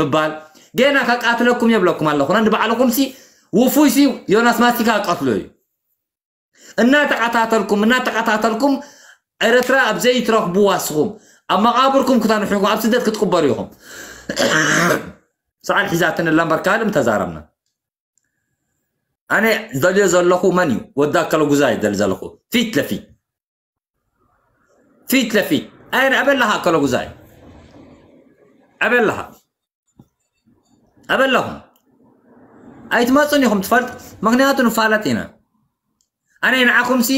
ምባል፣ ገና ከቃትለኩም የብለኩም ኣለኹ። ንባዕልኹምሲ ውፉይሲ ዮናስ ማስቲካ ቀትሎ እዩ። እናተቐታተልኩም እናተቐታተልኩም ኤርትራ ኣብ ዘይትረኽብዋ ንስኹም ኣብ መቓብርኩም ክተንሑ ኢኹም፣ ኣብ ስደት ክትቅበሩ ኢኹም። ሰዓል ሒዛትን እላ እምበር ካልእ ምተዛረብና። ኣነ ዝደልዮ ዘለኹ መን እዩ? ወዲ ኣከለ ጉዛይ ይደሊ ዘለኹ። ፊት ለፊት ፊት ለፊት ኣይን ኣበላኻ ኣከለ ጉዛይ ኣበላኻ ኣበላኹም ኣይትመፁን ኢኹም ትፈልጥ። ምክንያቱ ንፋለጥ ኢና። ኣነ ንዓኹምሲ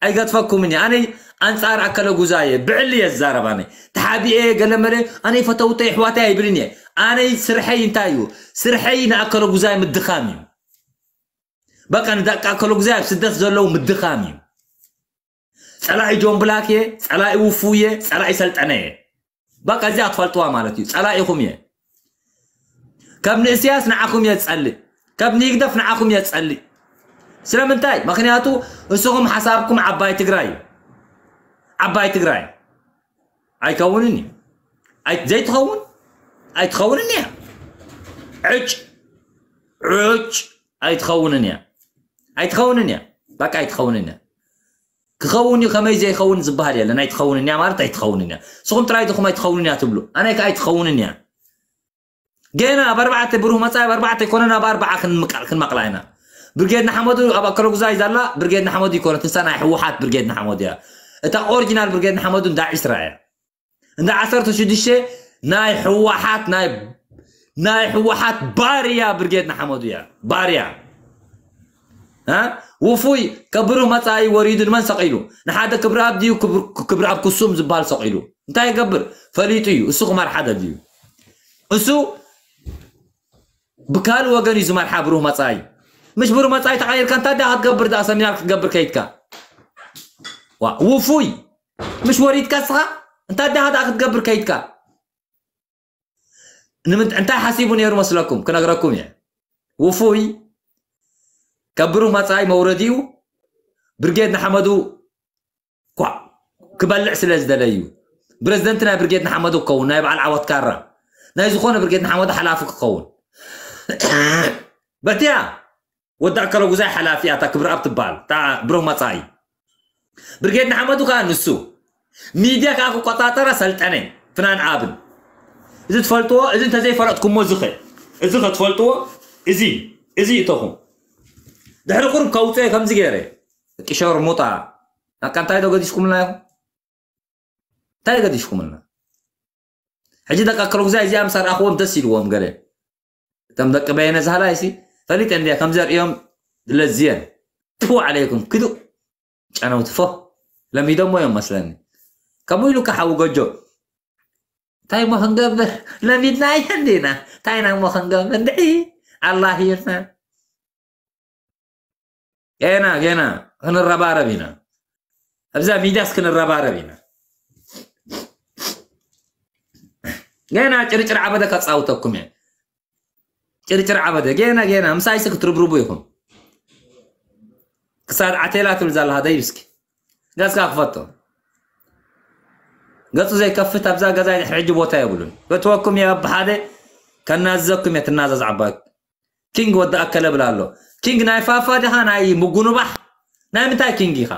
ኣይገድፈኩምን እየ። ኣነ ኣንፃር ኣከለ ጉዛይ እየ ብዕሊ እየ ዝዛረብ። ኣነ ተሓቢኤ ገለመለ ኣነ ፈተውተይ ኣሕዋተይ ኣይብልን እየ። ኣነ ስርሐይ እንታይ እዩ? ስርሐይ ንኣከለ ጉዛይ ምድኻም እዩ። በቃ ንደቂ ኣከለ ጉዛይ ኣብ ስደት ዘለዉ ምድኻም እዩ። ጸላኢ ጆን ብላክ እየ፣ ጸላኢ ውፉ እየ፣ ጸላኢ ሰልጠነ እየ። በቃ እዚኣ ትፈልጥዋ ማለት እዩ። ጸላኢኹም እየ። ከም ንእስያስ ንዓኹም እየ ዝጸልእ፣ ከም ንይግደፍ ንዓኹም እየ ዝጸልእ። ስለምንታይ? ምክንያቱ እስኹም ሓሳብኩም ዓባይ ትግራይ እዩ። ዓባይ ትግራይ ኣይከውንን እዩ። ኣይ ዘይትኸውን ኣይትኸውንን እያ። ዕጭ ዕጭ ኣይትኸውንን እያ። ኣይትኸውንን እያ። በቃ ኣይትኸውንን እያ። ክኸውን እዩ ከመይ ዘይኸውን ዝበሃል የለን። ኣይትኸውንን እያ ማለት ኣይትኸውንን እያ። ንስኹም ጥራይ ዲኹም ኣይትኸውንን እያ ትብሉ? ኣነ ከ ኣይትኸውንን እያ። ገና ኣብ ኣርባዕተ ብሩህ መጻኢ ኣብ ኣርባዕተ ኣይኮነን ኣብ ኣርባዓ ክንምቃል ክንመቕላ ኢና። ብርጌድ ንሓመዱ ኣብ ኣከለጉዛይ ዛላ ብርጌድ ንሓመዱ ይኮነት ንሳ ናይ ህወሓት ብርጌድ ንሓመዱ እያ። እታ ኦሪጂናል ብርጌድ ንሓመዱ እንዳ ዒስራ እያ። እንዳ ዓሰርተ ሽዱሽተ ናይ ህወሓት ናይ ናይ ህወሓት ባርያ ብርጌድ ንሓመዱ እያ። ባርያ እ ውፉይ ከብርህ መጻኢ ወሪዱ ንመን ሰቒሉ? ንሓደ ክብርኣብ ድዩ ክብርኣብ ክሱም ዝበሃል ሰቒሉ? እንታይ ይገብር? ፈሊጡ እዩ። እሱ ክመርሓ ደልዩ እዩ። እሱ ብካልእ ወገን እዩ ዝመርሓ ብሩህ መጻኢ። ምሽ ብሩህ መጻኢ ተቐይርካ እንታይ ዳ ክትገብር ዳ ሰሚናር ክትገብር ከይድካ? ዋ ውፉይ ምሽ ወሪድካ ስኻ እንታይ ዳ ዳ ክትገብር ከይድካ? ንምንት እንታይ ሓሲቡ ነይሩ መስለኩም? ክነግረኩም እየ። ውፉይ ከብሩ መጻኢ መውረዲኡ ብርጌድ ንሓመዱ ኳ ክበልዕ ስለ ዝደለዩ ብረዚደንት ናይ ብርጌድ ንሓመዱ ክኸውን ናይ በዓል ዓወት ካራ ናይ ዝኾነ ብርጌድ ንሓመዱ ሓላፊ ክኸውን በቲያ ወዲ ኣከለ ጉዛይ ሓላፊ እያ እታ ክብርኣብ ትበሃል እታ ብሩህ መጻኢ። ብርጌድ ንሓመዱ ከኣ ንሱ ሚድያ ከኣ ክቆጻጸራ ሰልጠነ ፍናን ኣብን እዚ ትፈልጥዎ እዚ እንተዘይፈለጥኩሞ ዝኸ እዚ ከትፈልጥዎ እዚ እዚ እተኹም ድሕሪ ቁሩብ ከውፅኦ ከምዚ ገይረ ደቂ ሸርሙጣ ናካ እንታይ ዶ ገዲሽኩምልና ኢኹም እንታይ ገዲሽኩምልና ሕጂ ደቂ ኣከለ ጉዛይ እዚኣ ምስ ኣርኣኽዎም ደስ ኢልዎም ገለ እቶም ደቂ በየነ ዛህላይ ሲ ፈሊጠ እንድያ ከም ዘርእዮም ለዝየን ትፉ ዓለይኩም ክዱ ጨነውቲ ፎ ለሚዶሞ እዮም መስለኒ ከምኡ ኢሉ ከሓዊ ጎጆ እንታይ ሞ ክንገብር ለሚድና እየ እንዲና እንታይ ኢና ሞ ክንገብር እንድዒ ኣላህ ይርና ገና ገና ክንረባረብ ኢና ኣብዛ ሚድያስ ክንረባረብ ኢና ገና ጭርጭር ዓበደ ከፃውተኩም እየ ጭርጭር ዓበደ ገና ገና ምሳይሲ ክትርብርቡ ኢኹም ክሳድ ዓቴላ ትብል ዘለኻ ደይብስኪ ገዝካ ክፈቶ ገፁ ዘይከፍት ኣብዛ ገዛ ሕጂ ቦታ የብሉን በትወኩም እየ ኣብሓደ ከናዘኩም እየ ትናዘዝ ዓባይ ኪንግ ወዲ ኣከለ ብላ ኣሎ ኪንግ ናይ ፋፋ ዲኻ ናይ ምጉንባሕ ናይ ምንታይ ኪንግ ኢኻ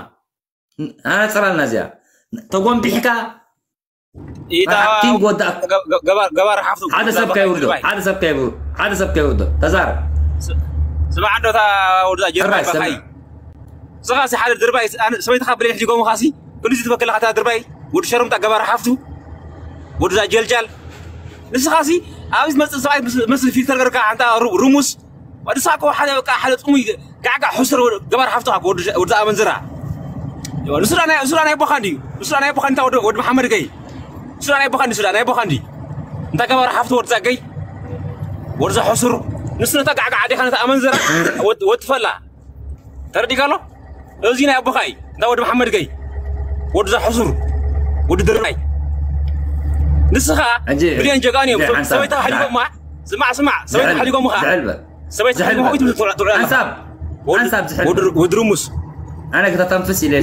ኣነፅራልና እዚኣ ተጎንቢሕካ ኪንግ ወዲ ገባር ሓፍቱ ሓደ ሰብ ከይውርዶ ሓደ ሰብ ከይውርዶ ሓደ ሰብ ከይውርዶ ተዛረብ ስማዕ እንዶ እታ ወድዛ ጀርባይ ባኻይ ስኻ ሲ ሓደ ድርባይ ሰበይትኻ ብሌን ሕጂ ጎሙኻ ሲ ክንዲ ዝበከለኻ እታ ድርባይ ወዲ ሸርምጣ ገባር ሓፍቱ ወድዛ ጀልጃል ንስኻ ሲ ኣብዚ መፅእ ሰብኣይ ምስ ፊልተር ገርካ ሓንታ ርሙስ ወዲ ሳኮ ሓደ በቃ ሓደ ጥሙይ ጋዕጋዕ ሕሱር ገባር ሓፍቱ ካብ ወዲ ኣመንዝራ ንሱ ዳ ናይ ቦኻ እንድዩ ንሱ ዳ ናይ ቦኻ እንታ ወዲ መሓመድ ገይ ንሱ ዳ ናይ ቦኻ እንድዩ ንሱ ዳ ናይ ቦኻ እንድዩ እንታ ገባር ሓፍቱ ወዲ ዛገይ ወዲ ዘሕሱር ንሱ ነታ ጋዕጋዕ ኣዴኻ ነታ ኣመንዝራ ወዲ ፈላ ተረዲካ ኣሎ እዚ ናይ ኣቦኻ እዩ እንታ ወዲ መሓመድ ገይ ወዲ ዘሕሱር ወዲ ድርናይ ንስኻ ብልዮን ጀጋን እዮም ሰበይታ ሓሊጎማ ስማዕ ስማዕ ሰበይታ ሓሊጎምኻ ሰበይታ ሓሊጎምኻ ትብሉ ትውዕል ኣለኻ ሓንሳብ ሓንሳብ ዝሕል ወዲ ርሙስ ኣነ ከተተንፍስ ኢለ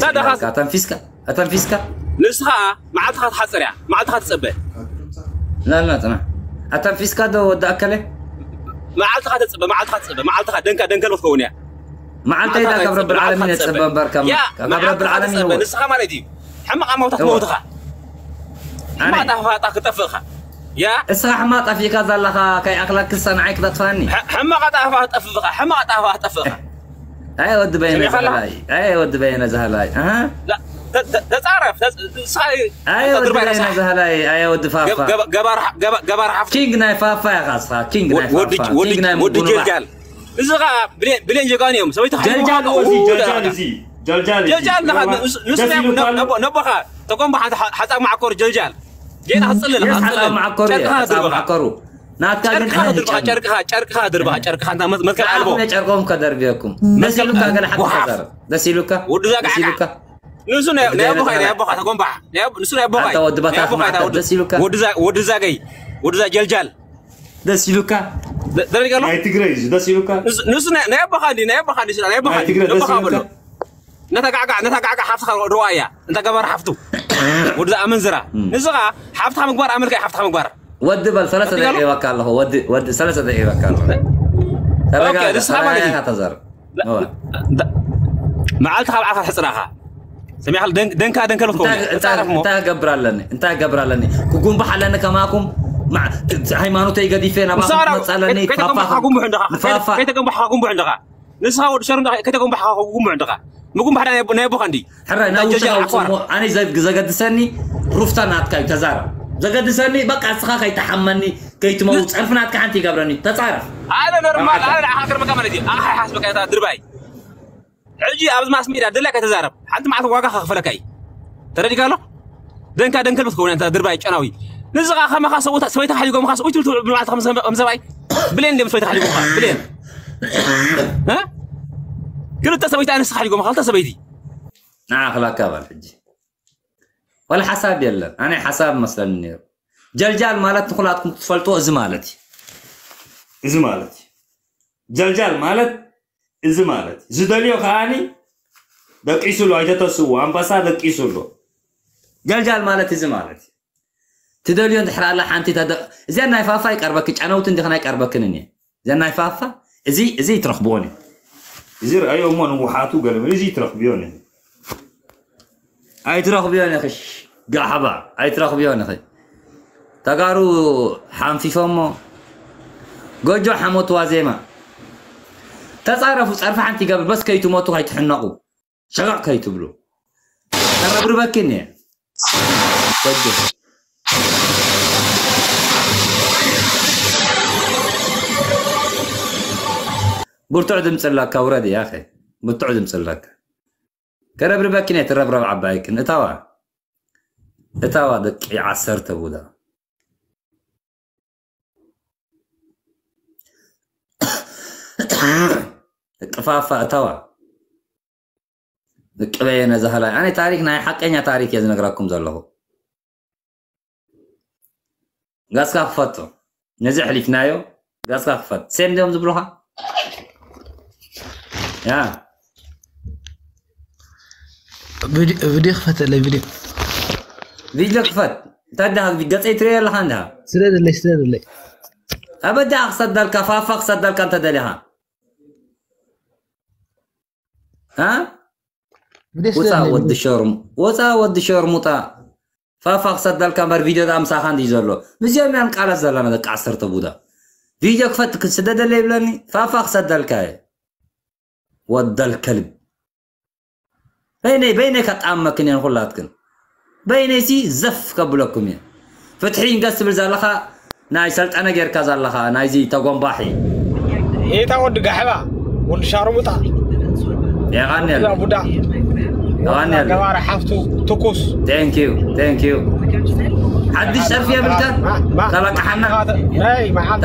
ተንፊስካ ተንፊስካ ንስኻ መዓልትኻ ትሓፅር እያ መዓልትኻ ትፀበ ላላ ፅና ኣተንፊስካ ዶ ወዲ ኣከለ? መዓልትኻ ተፅበ፣ መዓልትኻ ተፅበ፣ መዓልትኻ ደንካ ደንከል ክትከውን እያ። መዓልተይ ዳ ካብ ረብል ዓለሚን የፅበ እምበር ከም ካብ ረብል ዓለሚን ይወ ንስኻ ማለት እዩ። ሕማቕ ኣማውታ ትመውትኻ። ሕማቕ ጣፋጣ ክጠፍእኻ። ያ እስኻ ሕማቕ ጠፊእካ ዘለኻ ከይኣኽለክሰ ንዓይ ክተጥፋኒ። ሕማቕ ጣፋ ክጠፍእኻ። ሕማቕ ጣፋ ክጠፍእኻ። ኣየ ወዲ በየነ ዘህላይ ኣየ ወዲ በየነ ዘህላይ ኣሃ ተጻረፍ። ንስኻ ኣየ ወዲ በየነ ዘህላይ ኣየ ወዲ ፋፋ ገባር ሓፍቱ ኪንግ ናይ ፋፋ ኢኻ እስኻ ኪንግ ናይ ፋፋ ኪንግ ናይ ወዲ ጀልጃል። እዚ ኸዓ ብሌን ጀጋኑ እዮም። ሰበይቲ ጀልጃል እዚ ጀልጃል እዚ ጀልጃል ጀልጃል ነቦኻ ተቆምባ ሓፃብ ማዓኮር ጀልጃል ጌና ክፅልል ሓፃብ ማዓኮሩ ሓፃብ ማዓኮሩ ናትካ ግን ጨርቅኻ ጨርቅኻ ጨርቅኻ ጨርቅኻ ድርባ ጨርቅኻ እንታ መትከል ኣልቦ ጨርቆም ከደርብየኩም ደስ ኢሉካ ገለ ሓቂ ተዛረብ ደስ ኢሉካ ወዲ ዛጋ ደስ ኢሉካ ንሱ ናይ ኣቦኻ ናይ ኣቦኻ ተቆምባ ንሱ ናይ ኣቦኻ ወዲ ባታ ደስ ኢሉካ ወዲ ዛገይ ወዲ ዛ ጀልጃል ደስ ኢሉካ ደረጃ ናይ ትግራይ እዩ ደስ ኢሉካ ንሱ ናይ ኣቦኻ እንዲ ናይ ኣቦኻ እንዲ ናይ ኣቦኻ እንዲ ናይ ኣቦኻ እንዲ ናይ ኣቦኻ በሎ ነታ ጋዕጋዕ ነታ ጋዕጋዕ ሓፍትኻ ርዋ እያ እንታ ገባር ሓፍቱ ወዲ ኣመንዝራ ንስኻ ሓፍትኻ ምግባር ኣመልካ ሓፍትኻ ምግባር ወዲ በል ሰለስተ ደቂቃ ይበካ ኣለኹ ወዲ ወዲ ሰለስተ ደቂቃ ይበካ ኣለኹ ተረጋጋ ንስኻ ማለት እዩ ተዛረብ መዓልቲ ካብ ዓኻ ሕፅራኻ ሰሚዕካ ደንካ ደንከል ክትከውን እንታይ ክገብር ኣለኒ እንታይ ክገብር ኣለኒ ክጉንባሕ ኣለኒ ከማኩም ሃይማኖተይ ገዲፈ ናባኩም ክመፅእ ኣለኒ ፋፋ ከይተገንባሕካ ጉንቡሕ እንደኻ ንስኻ ወዲ ሸሩ ከይተገንባሕካ ጉንቡሕ እንደኻ ምጉንባሕ ናይ ኣቦኻ እንዲ ሕራይ ናብ ውሽጥኻ ውፅሞ ኣነ ዘገድሰኒ ሩፍታ ናትካ እዩ ተዛረብ ዘገድሰኒ በቃ እስኻ ከይተሓመኒ ከይትመውት ፀርፊ ናትካ ሓንቲ ይገብረኒ ተፃረፍ ኣነ ኖርማል ኣነ ንዓኻ ክርመካ ማለት እዩ ኣኻ ሓስበካ እታ ድርባይ ሕጂ ኣብዚ ማስ ሜድያ ደላይ ከተዛረብ ሓንቲ መዓልቲ ዋጋ ከኽፈለካ እዩ ተረዲካ ኣሎ ደንካ ደንከል ክትከውን እንተ ድርባይ ጨናዊ ንዚ ኸዓ ከማኻ ሰብኡት ሰበይታ ሓዲጎምኻ ሰብኡት ትብል ብመዓልቲ ከም ሰብኣይ ብሌን እንዲም ሰበይታ ሓዲጎምኻ ብሌን ክልተ ሰበይቲ ኣንስቲ ሓዲጎምኻ ክልተ ሰበይቲ ንዓኽላካ ባል ሕጂ ወላ ሓሳብ የለን ኣነ ሓሳብ መስለኒ ነይሩ ጀልጃል ማለት ንኩላትኩም ክትፈልጥዎ እዚ ማለት እዩ እዚ ማለት እዩ ጀልጃል ማለት እዚ ማለት እዩ ዝደልዮ ከዓኒ ደቂሱ ኣሎ ኣይተተስዎ ኣንበሳ ደቂሱ ኣሎ ጀልጃል ማለት እዚ ማለት እዩ ትደልዮ እንድሕር ኣላ ሓንቲ እዚኣ ናይ ፋፋ ይቀርበኪ ጨነውቲ እንዲኽን ኣይቀርበክንን እየ እዚኣ ናይ ፋፋ እዚ እዚ ይትረኽብዎን እዩ እዚ ረኣዮ እሞ ንውሓቱ ገለ እዚ ይትረኽብዮን እዩ ኣይትረኽብዮን ኢኺ ጋሕባ ኣይትረኽብዮን ኢኺ ተጋሩ ሓንፊፎሞ ጎጆ ሓሞት ዋዜማ ተፃረፉ ፀርፊ ሓንቲ ይገብር በስ ከይትሞቱ ከይትሕነቑ ሸቐቕ ከይትብሉ ተረብርበኪ እኒአ ጎጆ ብርቱዕ ድምፂ ኣለካ ውረድ እያ ብርቱዕ ድምፂ ኣለካ ከረብርበኪ ናይ ትረብረብ ዓባይክን እታዋ እታዋ ደቂ ዓሰርተ ቡዳ ደቂ ፋፋ እታዋ ደቂ በየነ ዛህላይ ኣነ ታሪክ ናይ ሓቀኛ ታሪክ እየ ዝነግራኩም ዘለኹ ጋስካ ክፈቶ ነዚ ኣሕሊፍናዮ ጋስካ ክፈት ሴም ድዮም ዝብሉኻ ያ ቪድዮ ክፈተለይ ቪድዮ ቪድዮ ክፈት እንታይ ዳ ገፀይ ትሪኦ ኣለኻ እንዳ ስለደለይ ስለደለይ ኣበዳ ክሰዳልካ ፋፋ ክሰዳልካ እንተ ደሊኻ ውፃ ወዲ ሸርሙ ወፃ ወዲ ሸርሙጣ ፋፋ ክሰዳልካ እምበር ቪድዮ ዳ ምሳኻ እንዲ ዘሎ ምስዚኦም ያን ቃላት ዘለና ደቂ ዓሰርተ ቡዳ ቪድዮ ክፈት ክስደደለ ይብለኒ ፋፋ ክሰዳልካ እየ ወደል ከልብ በይነይ በይነይ ከጣመክን እየን ኩላትክን በይነይሲ ዘፍ ከብለኩም እየ ፍትሒ ይንገስ ትብል ዘለኻ ናይ ሰልጠነ ጌርካ ዘለኻ ናይዚ ተጎንባሒ ኤታ ወዲ ጋሕባ ወዲ ሻርሙጣ የቐንየል ቡዳ የቐንየል ገባረ ሓፍቱ ትኩስ thank you thank you ሓድሽ ጸርፊ የብልካን ተለቅሓና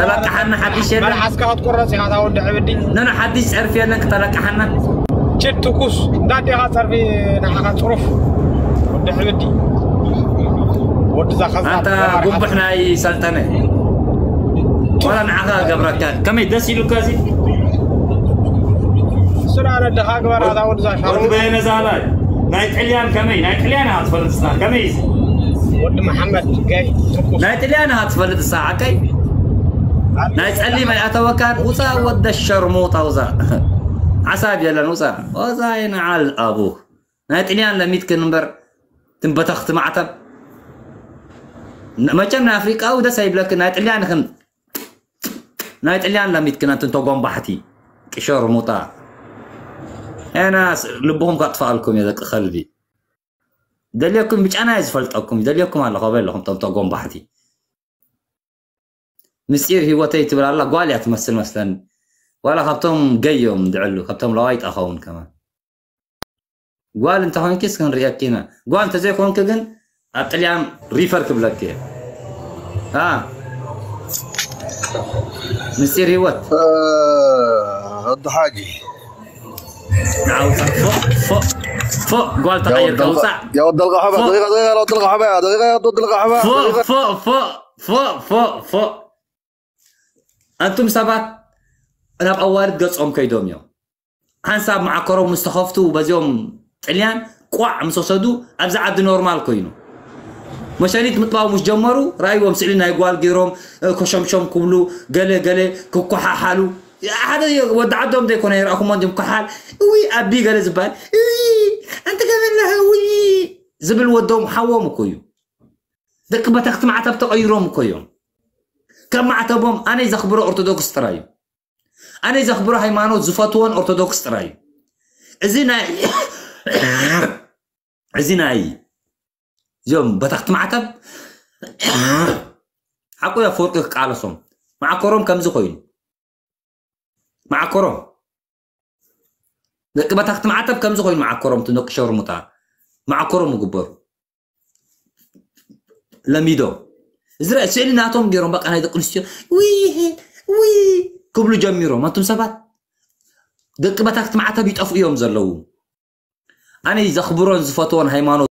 ተለቅሓና ሓድሽ የለን መልሓስካ ክትቁረፅ ኢኻ እታ ወዲ ዕብዲ ነነ ሓድሽ ጸርፊ የለን ክተለቅሓና ችድ ትኩስ እንዳዴኻ ጸርፊ ንዓኻ ጽሩፍ ወዲ ሕብዲ ወዲ ዛኸዛ ኣንታ ጉብሕ ናይ ሰልጠነ ወላ ንዓኻ ገብረካ ከመይ ደስ ኢሉካ እዚ ስራ ነደኻ ግበራ እዛ ወዲ ዛሻ ወዲ በየነ ዛላይ ናይ ጥልያን ከመይ ናይ ጥልያን ኢኻ ትፈልጥ ስኻ ከመይ እዚ ወዲ መሓመድ ገይ ትኩስ ናይ ጥልያን ኢኻ ትፈልጥ ስኻ ሓቀይ ናይ ጸሊም ኣይኣተወካን። ውጻእ ወደ ሸርሙጣ ውጻእ። ሓሳብ የለን። ውጻእ። ወጻእ ይንዓል ኣቡክ። ናይ ጥልያን ለሚትክን እምበር ትንበተኽቲ ማዕተብ። መቸም ናይ ኣፍሪቃዊ ደስ ኣይብለክን። ናይ ጥልያን ይኽን ናይ ጥልያን ለሚትክን ኣንትን ተጎንባሕቲ። ቅሸርሙጣ። ኤናስ ልብኹም ካጥፋኣልኩም እየ ደቂ ከልቢ። ደልየኩም ብጫና እየ ዝፈልጠኩም። ደልየኩም ኣለኹ በለኹም ቶም ተጎንባሕቲ። ምስጢር ህይወተይ ትብል ኣላ። ጓል እያ ትመስል መስለኒ። ዋላ ካብቶም ገዮም ድዕሉ ካብቶም ለዋይጣ ኸውን ከማን። ጓል እንተኾንኪስ ክንርእየኪ ኢና። ጓል እንተዘይኮንኪ ግን ኣብ ጥልያን ሪፈር ክብለኪ እየ። ኣ ምስጢር ህይወት ወዲ ሓጂ ንዓውፃ ፎ ፎ ፎ ጓል ተቐይርካ ውፃእ يا ود القحبة دقيقة دقيقة يا ود القحبة دقيقة يا ود القحبة ፎ ፎ ፎ ፎ ፎ ፎ ኣንቱም ሰባት ናብ ኣዋልድ ገጾም ከይዶም እዮም። ሓንሳብ መዓከሮም ምስ ተኸፍቱ በዚኦም ጥልያን ቋዕ ምስ ወሰዱ ኣብዚ ዓዲ ኖርማል ኮይኑ መሸኒት ምጥባው ምስ ጀመሩ ራእይዎም ስእሊ ናይ ጓል ገይሮም ኮሸምሸም ክብሉ ገለ ገለ ክኮሓሓሉ ሓደ ወዲ ዓዶም ዘይኮነ ይረእኹሞ እንዲም ኮሓል እዊ ኣቢ ገለ ዝበሃል እዊ ኣንቲ ከመለህ እዊ ዝብል ወዶም ሓዎም እኮ እዩ። ደቂ በተክቲ ማዕተብ ተቐይሮም እኮ እዮም። ከም ማዕተቦም ኣነ ዘኽብሮ ኦርቶዶክስ ጥራይ እዩ። ኣነ ዘኽብሮ ሃይማኖት ዝፈትዎን ኦርቶዶክስ ጥራይ እዩ። እዚ ናይ እዚ ናይ እዚኦም በተክቲ ማዕተብ ሓቁ ኣፈወርቂ ክቃለሶም መዓኮሮም ከምዚ ኮይኑ መዓኮሮም ደቂ በታክቲ ማዕተብ ከምዚ ኮይኑ መዓኮሮም ትነቂ ሸርሙጣ መዓኮሮም ይግበሩ። ለሚዶ እዚ ረ- ስእሊ ናቶም ገይሮም በቃ ናይ ደቂ ኣንስትዮ ውይ ውይ ክብሉ ጀሚሮም። ኣንቱም ሰባት ደቂ በታክቲ ማዕተብ ይጠፍኡ እዮም ዘለዉ። ኣነ ዘኽብሮን ዝፈትዎን ሃይማኖት